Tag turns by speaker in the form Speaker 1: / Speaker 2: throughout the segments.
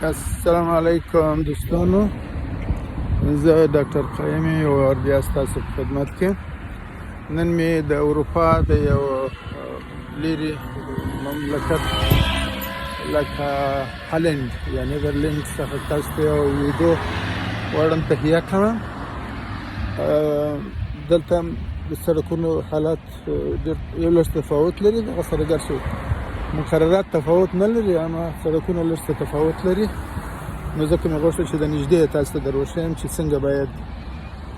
Speaker 1: السلام علیکم دوستانو، زه ډاکټر قیم یو وار بیا ستاسو په خدمت کې. نن مې د اروپا د یو لیرې مملکت لکه هالند یا نیدرلند څخه تاسو ته یو ویډیو غواړم تهیه کړم. دلته د سړکونو حالت ډېر یو لږ تفاوت لري، دغه سره ګرشي مقررات تفاوت نه لري، اما سړکونه لږ څه تفاوت لري. نو ځکه مې غوښتل چې د نږدې تاسو ته در وښیم چې څنګه باید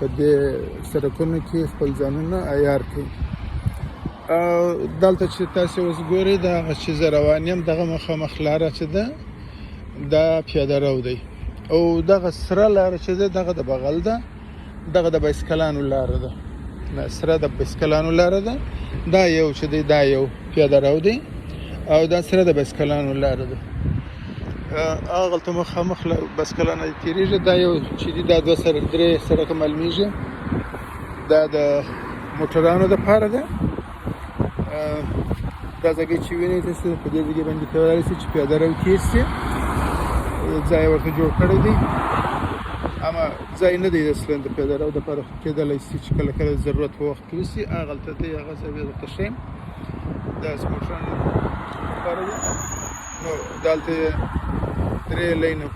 Speaker 1: په دې سړکونو کې خپل ځانونه عیار کړئ. او دلته چې تاسو اوس ګورئ، دا هغه چې زه روان یم، دغه مخامخ لاره چې ده دا پیاده رو دی، او دغه سره لاره چې ده دغه د بغل ده، دغه د بایسکلانو لاره ده، دا سره د بایسکلانو لاره ده. دا یو چې دی دا یو پیاده رو دی، او دا سره د بایسکلانو لاره ده. هغلته مخامخ له بایسکلانو تېرېږي. دا یو چې دی دا دوه سره درې سړکه معلومیږي، دا د موټرانو دپاره ده. دا ځای چې وینئ تاسو په دې ځای باندې کولای شئ چې پیاده رو تېر شي، ځای ورته جوړ کړی دی، اما ځای نه دی اصلا د پیاده رو دپاره، خو کېدلی شي چې کله کله ضرورت په وخت کې وشي. هغلته دی هغه ځای به درته ښیم، دا موټرانو دپاره دی. نو دلته درې لینه،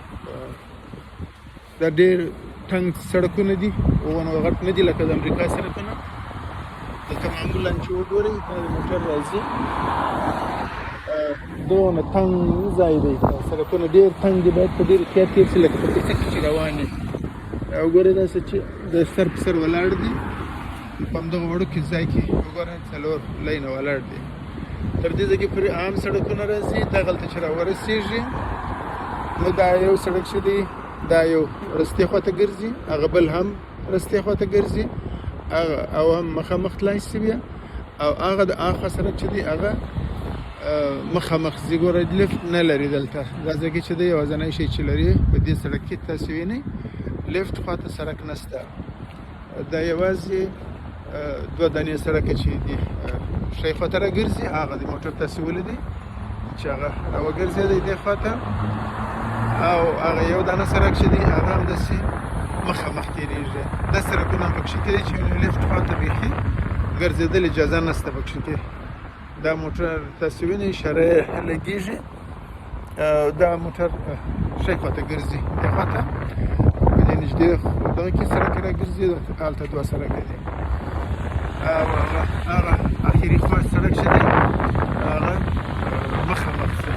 Speaker 1: دا ډېر تنګ سړکونه دي، ونه غټ نه دي لکه د امریکا سړکونه. دلته معمولا چې وګورئ دا د موټر راځي، دونه تنګ ځای دی، سړکونه ډېر تنګ دي، باید په ډېر احتیاط تېر شي لکه په کوڅه کې چې روان یې. او ګورئ داسې چې د سر په سر ولاړ دي، په همدغه وړوکي ځای کې وګوره څلور لینه ولاړ دي. تر دې ځای پورې عام سړکونه راځي. دغلته چې راورسېږي نو دا یو سړک چې دی دا یو رستې خواته ګرځي، هغه بل هم رستې خواته ګرځي، هغه او هم مخامخ تلای شي بیا، او هغه د اخوا سړک چې دی هغه مخامخ ځي. ګوره لفټ نه لري دلته، دا ځای کې چې دی یوازنی شی چې لري په دې سړک کې تاسو وینئ لفټ خواته سړک نشته. دا یوازې دوه دانې سړک چې دي ښی خواته راګرځي، هغه د موټر تاسو ولیدی چې هغه راوګرځېدی دې خواته، او هغه یو دانه سړک چې دی هغه همداسې مخامخ تېرېږي. دا سړکونه هم پکښې کې دي چې لفټ خواته بیخي ګرځېدل اجازه نشته پکښې کې. دا موټر تاسو وینئ اشاره یې لګېږي، دا موټر ښی خواته ګرځي، دې خواته په دې نږدې دغه کې سړک راګرځي، هلته دوه سړکه دي، او هغه هغه اخري خوا سړک چې دی هغه مخامخ ځي.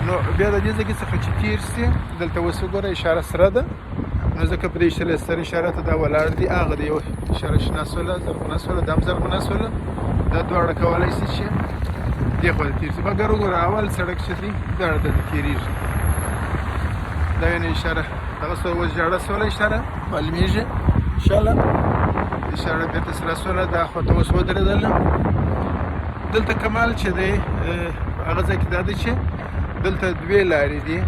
Speaker 1: نو بیا د دې ځای څخه چې تېر سي دلته اوس وګوره اشاره سره ده، نو ځکه په دې اشاره سره اشاره ته دا ولاړ دي. هغه د یو اشاره شنه سوله زرغونه سوله، دا هم زرغونه سوله، دا دواړه کولی سي چې دې خوا ته تېر سي. مګر وګوره اول سړک چې دی دواړه ته تېرېږي. دا وینې اشاره دغه سوله اوس ژاړه سوله اشاره معلومیږي انشاءالله. اشاره بېرته سره سوله، دا خوا ته اوس ودرېدله. دلته کمال چې دی هغه ځای کې دا دی چې دلته دوې لارې دي،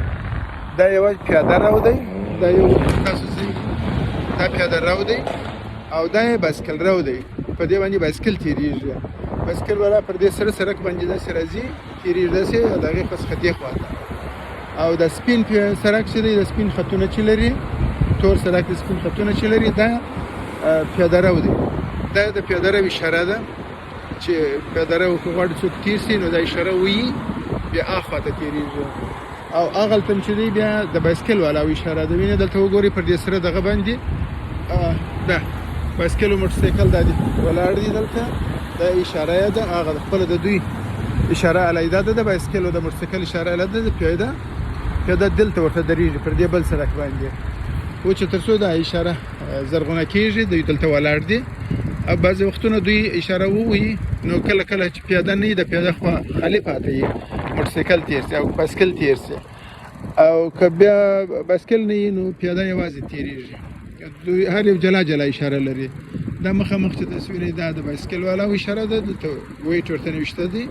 Speaker 1: دا یوه پیاده رو دی، دا یو تاسو ځئ دا پیاده رو دی، او دا یې بایسکل رو دی، په دې باندې بایسکل تېرېږي. بایسکل والا پر دې سره سړک باندې داسې راځي تېرېږي داسې، او د هغې خوا څخه دې خوا ته. او دا سپین سړک چې دی د سپین خطونه چې لري، تور سړک د سپین خطونه چې لري، دا پیاده رو دی، دا د پیاده رو اشاره ده چې پیاده رو که غواړي څوک تېر سي نو دا اشاره ویي بیا اخوا ته تېرېږي. او هغلته هم چې دی بیا د بایسکل والاو اشاره ده. وینې دلته وګورئ پر دې سره دغه باندې دا بایسکل او موټرسایکل دا دي ولاړ دي، دلته دا اشاره یې ده، هغه د خپله د دوی اشاره علیحده ده، د بایسکل او د موټرسایکل اشاره علیحده ده. پیاده پیاده دلته ورته درېږي پر دې بل سړک باندې، و چې تر څو دا اشاره زرغونه کېږي دوی دلته ولاړ دي. او بعضې وختونه دوی اشاره ووایي نو کله کله چې پیاده نه وي د پیاده خوا خالي پاتې وي، موټرسایکل تېر سي او بایسکل تېر سي، او که بیا بایسکل نه وي نو پیاده یوازې تېرېږي. دوی هر یو جلا جلا اشاره لري. دا مخامخ چې تاسو وینئ دا د بایسکل والاو اشاره ده، دلته ویټ ورته نوشته دی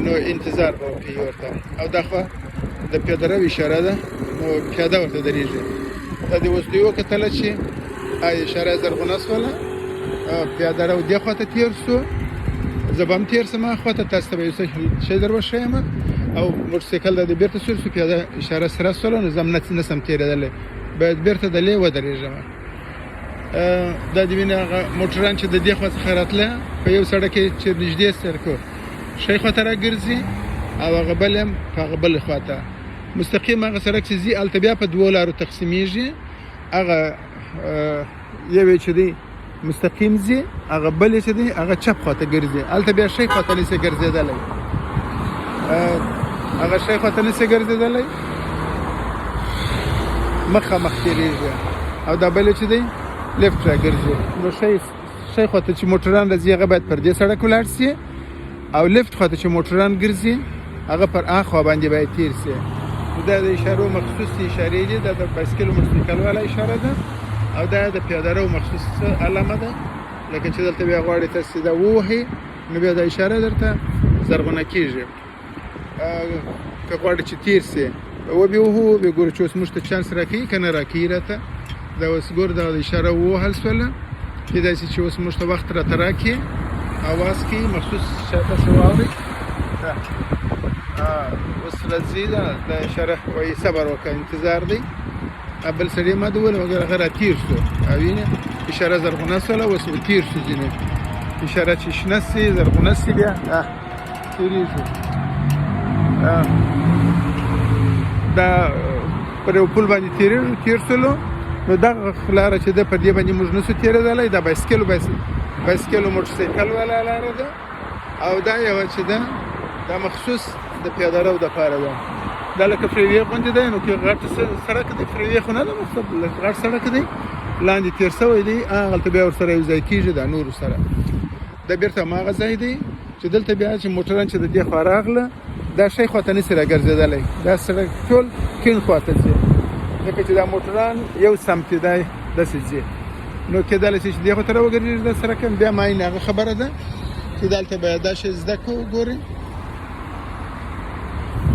Speaker 1: نو انتظار به وکړي ورته. او دا خوا د پیاده رو اشاره ده نو پیاده ورته درېږي. دا دې اوس دوی وکتله چې اشاره زرغونه سوله، پیاده رو دې خوا ته تېر سو، زه به هم تېر سم هغه خوا ته، تاسو ته به یو څه شی در وښیم. او موټرسایکل د بیرته سور سو، پیاده اشاره سره سوله، نو زه هم نه سم تېرېدلی، باید بیرته د لې ودرېږم. دا د وینې هغه موټران چې د دې خوا څخه راتله په یو سړک کې چې نږدې سړک ښی خوا ته راګرځي او هغه بل هم په هغه بل خوا ته مستقیم هغه سړک چې ځي، هلته بیا په دوو لارو تقسیمیږي. هغه یوې چې دی مستقیم ځي، هغه بل چې دی هغه چپ خواته ګرځي، هلته بیا ښی خواته نشي ګرځېدلی، هغه ښی خواته نشي ګرځېدلی، مخامخ تېرېږي، او دا بل چې دی left راګرځي. نو ښی خواته چې موټران راځي هغه باید پر دې سړک ولاړ سي، او left خواته چې موټران ګرځي هغه پر اخوا باندې باید تیر سي. دا د اشارو مخصوص اشارې دي، دا د بایسکل او موټرسایکل والا اشاره ده، او دا د پیاده رو مخصوص علامه ده. لکه چې دلته بیا غواړي تاسو دا ووهئ، نو بیا دا اشاره درته زرغونه کیږي. که غواړي چې تیر سي و به وهو، به ګورو چې اوس موږ ته چانس راکوي که نه راکوي راته. دا اوس ګور دا اشاره ووهل سوله، کېدای شي چې اوس موږ ته وخت راته راکړي، اواز کوي مخصوص تاسو واورئ. اوس راځي دا اشاره وایي صبر وکړه، انتظار دی. بل سړی ما د ولې مګر هغه را تېر شو، او وینې اشاره زرغونه سوله، اوس تېر شو. ځینې اشاره چې شنه سي زرغونه سي بیا تېرېږو. دا پر یو پل باندې تېرېږو، تېر شولو. نو دغه لاره چې ده په دې باندې موږ نشو تېرېدلی، دا بایسکل او موټرسایکل والا لاره ده، او دا یوه چې ده دا مخصوص د پیاده رو دپاره ده. دا لکه freeway غوندې دی، نو که غټ سړک دی، freeway خو نه ده، مخصوص غټ سړک دی، لاندې تېر شوی دی، هغلته بیا ورسره یو ځای کېږي دا نورو سره. دا بیرته هماغه ځای دی چې دلته بیا چې موټران چې د دې خوا راغله دا ښی خواته نشي راګرځېدلی، دا سړک ټول کیڼ خواته ځي، ځکه چې دا موټران یو سمت دی داسې ځي. نو کېدلی شي چې دې خواته راوګرځېږي دا سړک هم، بیا معین هغه خبره ده چې دلته باید دا شی زده کړو. وګورئ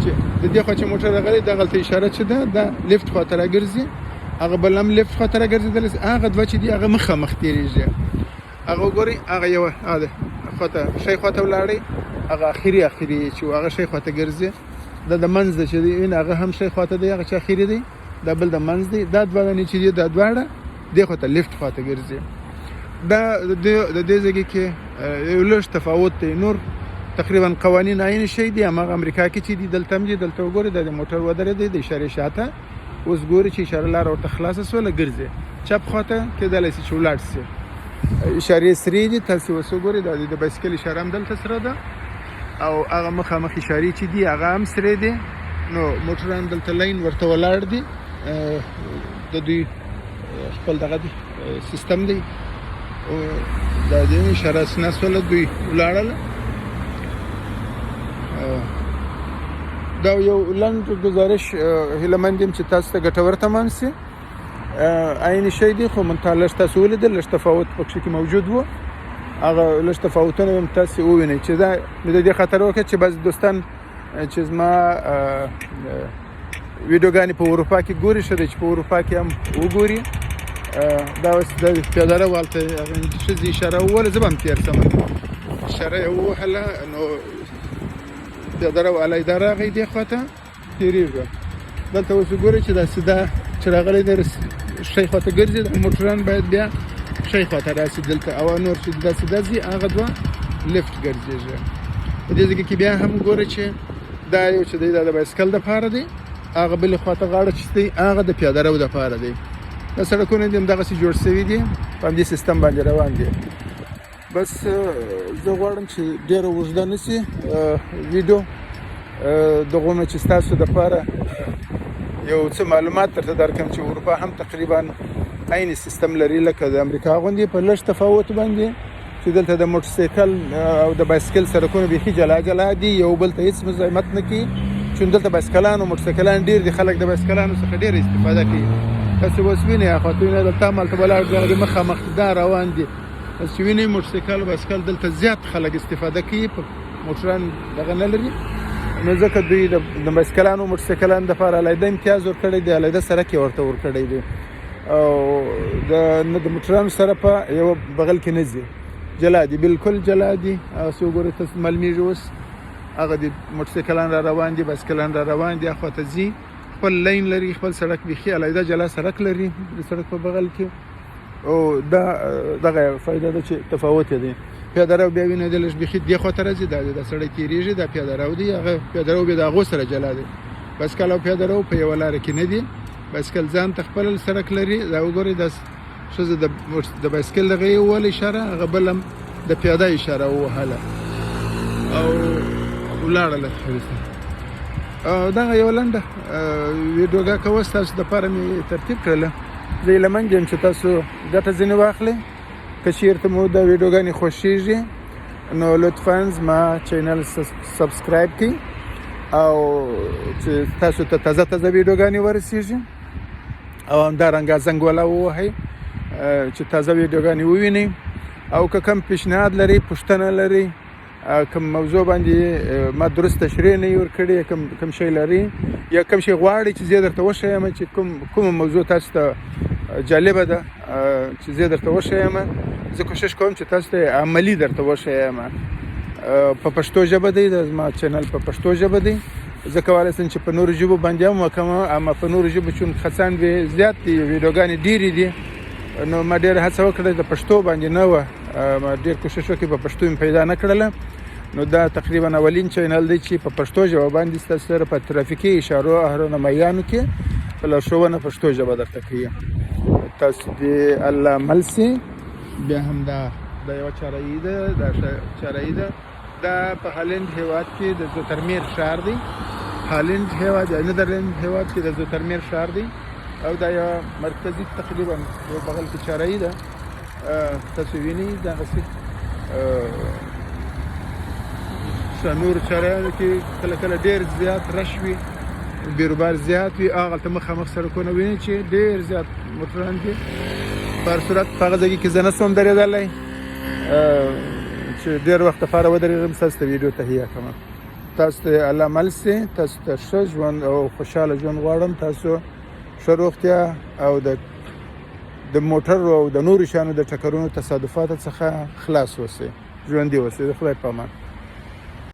Speaker 1: چې د دې خوا چې موټر راغلی دغلته اشاره چې ده دا left خواته راګرځي، هغه بل هم left خواته راګرځېدلی، هغه دوه چې دي هغه مخامخ تېرېږي. هغه وګورئ هغه یوه هغه ده خواته ښی خواته ولاړی، هغه اخري اخري چې هغه ښی خواته ګرځي. دا د منځ ده چې دی وینه هغه هم ښی خواته دی، هغه چې اخري دی، دا بل د منځ دی، دا دوه دانې چې دي دا دواړه دې خواته left خواته ګرځي. دا د دې ځای کې یو لږ تفاوت دی، نور تقریبا قوانین عین شی دي، هماغه امریکا کې چې دي دلته هم دي. دلته وګورئ دا د موټر ودرېدی د اشارې شاته، اوس ګوري چې اشاره لاره ورته خلاصه سوله، ګرځي چپ خواته، کېدلی شي چې ولاړ سي. اشارې سرې دي، تاسې اوس وګورئ دا د بایسکل اشاره هم دلته سره ده، او هغه مخامخ اشارې چې دي هغه هم سرې دي. نو موټران دلته line ورته ولاړ دي، د دوی خپل دغه دی سیستم دی. او دا دې اشاره شنه سوله، دوی ولاړل. دا یو لنډ ګزارش، هیله مند یم چې تاسو ته ګټور تمام سي. عین شی دی، خو منتها لږ تاسو ولیدل لږ تفاوت پکښې کې موجود و، هغه لږ تفاوتونه هم تاسو ووینئ. چې دا مې د دې خاطر وکړه چې بعضې دوستان چې زما ویډیوګانې په اروپا کې ګوري، ښه دی چې په اروپا کې هم وګوري. دا اوس د پیاده رو هلته هغه ښځې اشاره ووهله، زه به هم تېر سم، اشاره یې ووهله، نو پیاده رو علیحده راغی دې خوا ته تېرېږو. دلته اوس وګورئ چې دا سیده چې راغلی دی ښی خواته ګرځي، دا موټران باید بیا ښی خواته راسي دلته، او نور چې دا سیده ځي هغه دوه left ګرځېږي. په دې ځای کې بیا هم ګورئ چې دا یو چې دی دا د بایسکل دپاره دی، هغه بلې خواته غاړه چې دی هغه د پیاده رو دپاره دی. دا سړکونه دي همدغسې جوړ شوي دي، په همدې سیستم باندې روان دي. بس زه غواړم چې ډېره اوږده نه شي ویډیو، دغونه چې ستاسو دپاره یو څه معلومات درته درکړم چې اروپا هم تقریبا عین سیستم لري لکه د امریکا غوندې، په لږ تفاوت باندې چې دلته د موټرسایکل او د بایسکل سړکونه بیخي جلا جلا دي، یو بل ته هیڅ مزاحمت نه کوي. چون دلته بایسکلان او موټرسایکلان ډېر دي، خلک د بایسکلانو څخه ډېره استفاده کوي. تاسو اوس وینئ هاخوا ته وینئ دلته هم هلته ولاړ دي، هغه مخامخ دا روان دي. تاسو وینئ موټرسایکل او بایسکل دلته زیات خلک استفاده کوي، په موټران دغه نه لري، نو ځکه دوی د بایسکلانو موټرسایکلانو دپاره علیحده امتیاز ورکړی دی، علیحده سړک یې ورته ورکړی دی، او د نه د موټرانو سره په یوه بغل کې نه ځي، جلا دي، بالکل جلا دي. هغسې وګورئ تاسو معلومېږي اوس. هغه د موټرسایکلان را روان دي، بایسکلان را روان دي، اخوا ته ځي، خپل lane لري، خپل سړک بیخي علیحده جلا سړک لري د سړک په بغل کې. او دا دغه فایده ده چې تفاوت یې دی. پیاده رو بیا وینئ د لږ بیخي دې خوا ته راځي، دا د سړی تېرېږي، دا پیاده رو دی، هغه پیاده رو بیا د هغو سره جلا دی. بایسکل او پیاده رو په یوه لاره کې نه دي، بایسکل ځان ته خپل سړک لري. دا وګورئ، دا ښځه د بایسکل دغه یې ووهله اشاره، هغه بل هم د پیاده اشاره ووهله او ولاړله. دغه یوه لنډه ویډیوګا کوه، ستاسو دپاره مې ترتیب کړله. زه هیله مند یم چې تاسو ګټه ځینې واخلئ. که چیرته مو دا ویډیوګانې خوښیږي نو لطفا زما channel subscribe کړئ او چې تاسو ته تازه تازه ویډیوګانې ورسیږي، او همدارنګه زنګ والا ووهئ چې تازه ویډیوګانې ووینئ. او که کوم پیشنهاد لرئ، پوښتنه لرئ، کوم موضوع باندې ما درست تشریح نه ورکړې، کوم شی لري یا کوم شی غواړي چې زه درته وښیم چې کومه موضوع تاسو ته جالبه ده چې زه درته وښیم، زه کوشش کوم چې تاسو ته عملي درته وښیم. په پښتو ژبه دی، د زما channel په پښتو ژبه دی. زه کولی شم چې په نورو ژبو باندې هم وکړم، اما په نورو ژبو چون خڅان به زیات دي، ویډیوګانې ډېرې دي، نو ما ډېره هڅه وکړه د پښتو باندې نه وه، ما ډېر کوشش وکړ په پښتو مې پیدا نه کړله. نو دا تقریبا اولین channel دی چې په پښتو ژبه باندې ستاسو سره په ترافیکي اشارو او راهنمایانو کې په لارښوونه پښتو ژبه درته کوي. تاسو دې الله مل سي. بیا هم دا یوه چارایي ده، دا چارایي ده، دا په هالند هیواد کې د زوترمیر ښار دی. هالند هیواد یا نیدرلند هیواد کې د زوترمیر ښار دی، او دا یو مرکزي تقریبا یو بغل کې چارایي ده. تاسو وینئ دغسې نور چارایانو کې کله کله ډېر زیات rush وي، بیروبار زیات وي، هغلته مخامخ سړکونه وینئ چې ډېر زیات موټران دي. په هر صورت په هغه ځای کې زه نه سوم درېدلی چې ډېر وخت لپاره ودرېږم، ستاسو ته ویډیو تهیه کړم. تاسو ته الله مل سي، تاسو ته ښه ژوند او خوشحاله ژوند غواړم. تاسو ښه روغتیا او د موټر او د نورو شیانو د ټکرونو تصادفاتو څخه خلاص اوسئ، ژوندي اوسئ. د خدای په امان.